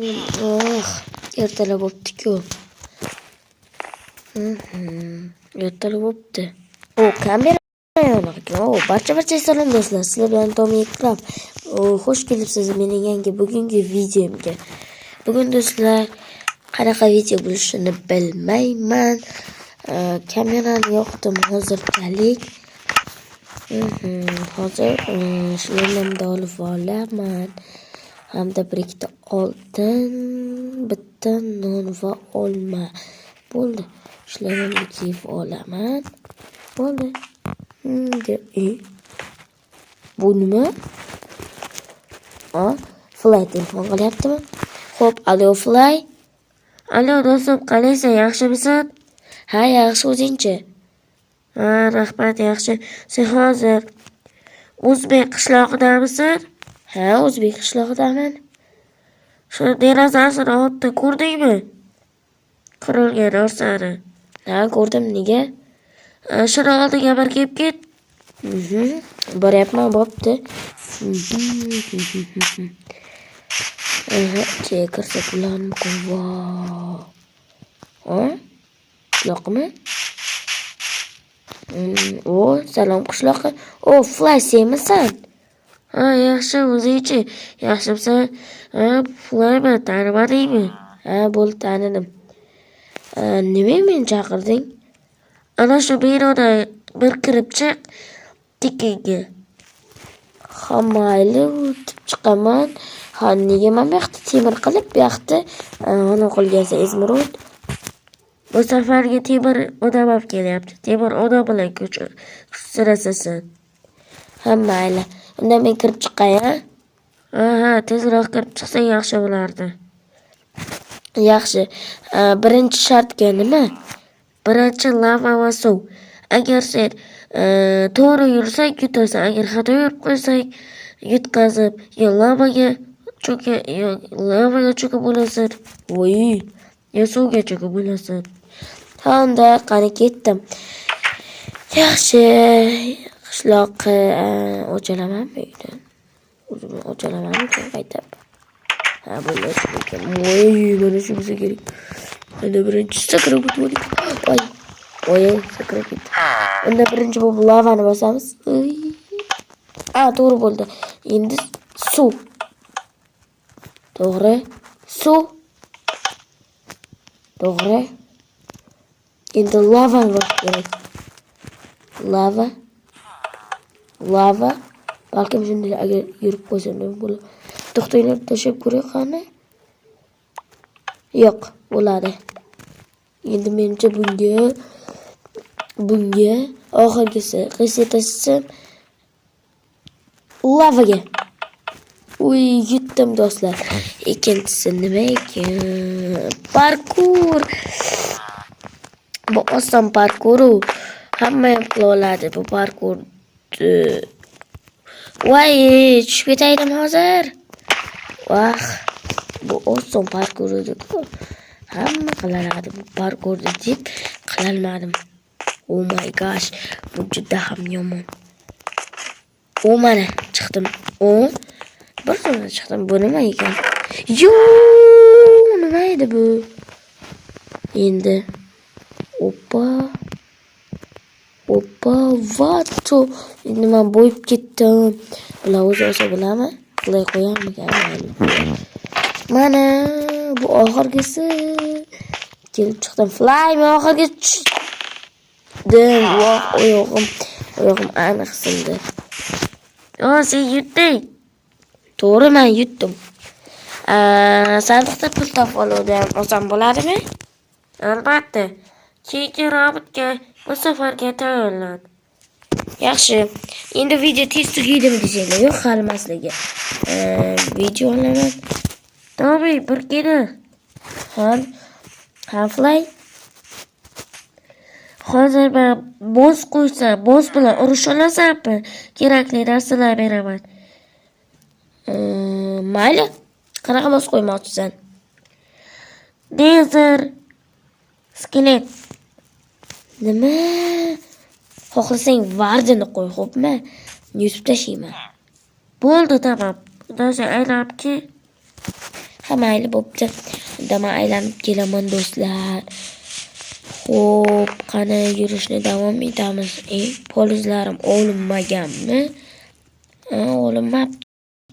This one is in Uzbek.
Oh, ertalab bo'pti-ku. Ertalab bo'pti. O, kamera yoniq ekan. O, barcha salom, do'stlar. Sizlar bilan Tommy Craft. O, xush kelibsiz mening yangi bugungi videomga. Bugun, do'stlar, qanaqa video bo'lishini bilmayman. Kamerani yoqdim hozirchalik. Hozir shlemimni olib olaman. Hamda bir ikkita oltin, bitta non va olma. Bo'ldi. Shlemimni kiyib olaman. Bo'ldi. Bu nima? A, Fly telefon qilyaptimi? Xo'p, alo, Fly. Alo, do'stim, qalaysan, yaxshimisan? Ha, yaxshi, o'zingchi? Ha, rahmat, yaxshi. Sen hozir o'zbek qishlog'idamisan? Ha, o'zbek qishlog'idaman. Shuni derazasini oldida ko'rdingmi? Qirilgan narsani. Ha, ko'rdim, nega? Shuni oldiga bir kelib ket. Boryapman, bo'pti. Aha, ichiga kirsa bo'larmikan? Vau. Ha? Qishloqmi? O, salom, qishloqi. O, Fly, senmisan? Ha, yaxshi, o'zingchi? Yaxshimisan? Ha, Flyman, tanimadingmi? Ha, bo'ldi, tanidim. Nima meni chaqirding? Ana shu binoda bir kirib chiq tekinga. Ha, mayli, o'tib chiqaman. Ha, nega mana bu yoqda temir qilib, bu yoqda anavi qilgansan, изумруд? Bu safargi temir odam olib kelyapti. Temir odam bilan kuch sinasasan. Ha, mayli. Unda men kirib chiqay, a? Ha, tezroq kirib chiqsang yaxshi bo'lardi. Yaxshi. Birinchi shartga nima? Birinchi lava va suv. Agar sen to'g'ri yursang, yutasan. Agar xato yurib qo'ysang, yutqazib, yo lavaga cho'ka, yo lavaga cho'kib o'lasan. Voy. Yo suvga cho'kib o'lasan. Ha, unda qani, ketdim. Yaxshi. Qishloqqa ochalamanmi uydan? O'zim ochalamanmi qaytib? Ha, bo'ldi, ekan. Voy, mana shu bo'lsa kerak. Unda birinchi sakrab o'tib oling. Voy. Voy, sakrab ketdim. Unda birinchi bo'lib lavani bosamiz. Uy. A, to'g'ri bo'ldi. Endi suv. To'g'ri. Suv. To'g'ri. Endi lavani bosish kerak. Lava. Lava. Balkim shunday agar yurib qo'ysam nima bo'ladi? To'xtanglar, tashlab ko'ray qani. Yo'q, bo'ladi. Endi menimcha bunga oxirgisi qaysi tashlasam, lavaga. Uy, yutdim, do'stlar. Ikkinchisi nima ekan? Parkur. Bu oson parkur. Hamma ham qila oladi bu parkurni. Voy, tushib ketaydim hozir. Vah, bu oson parkur edi-ku. Hamma qilardi bu parkurni deb qilolmadim. Oh my gosh, bu juda ham yomon. O, mana chiqdim. O, bir zumda chiqdim. Bu nima ekan? Yo'q, nima edi bu? Endi oppa. Oppa, what? Endi men bo'yib ketdim. Bular o'zi olsa bo'ladimi? Qilay qo'yarmikan? Mana bu oxirgisi. Kelib chiqdim. Fly, men oxirgi tushdim. Voh, oyog'im aniq sindi. O, sen yutding. To'g'ri, men yutdim. Sandiqda pul topib oluvdi ham oson bo'ladimi? Albatta. Keyingi raundga bu safarga tayyorlan. Yaxshi. Endi video tez tugaydimi desanglar, yo'q, hali emasligi. Video olaman. Tommy, birgina. Ha, ha, Fly. Hozir men boss qo'ysam, boss bilan urusha olasanmi? Kerakli narsalar beraman. Mayli. Qanaqa boss qo'ymoqchisan? Nether skelet. Nima? Xohlasang, Wardenni qo'y, xo'pmi? Yutib tashlayman. Bo'ldi, tamom. Undan so'ng aylanib kel. Ha, mayli, bo'pti. Unda men aylanib kelaman, do'stlar. Xo'p, qani, yurishni davom etamiz. E, polizlarim olinmaganmi? Ha, olinmabdi.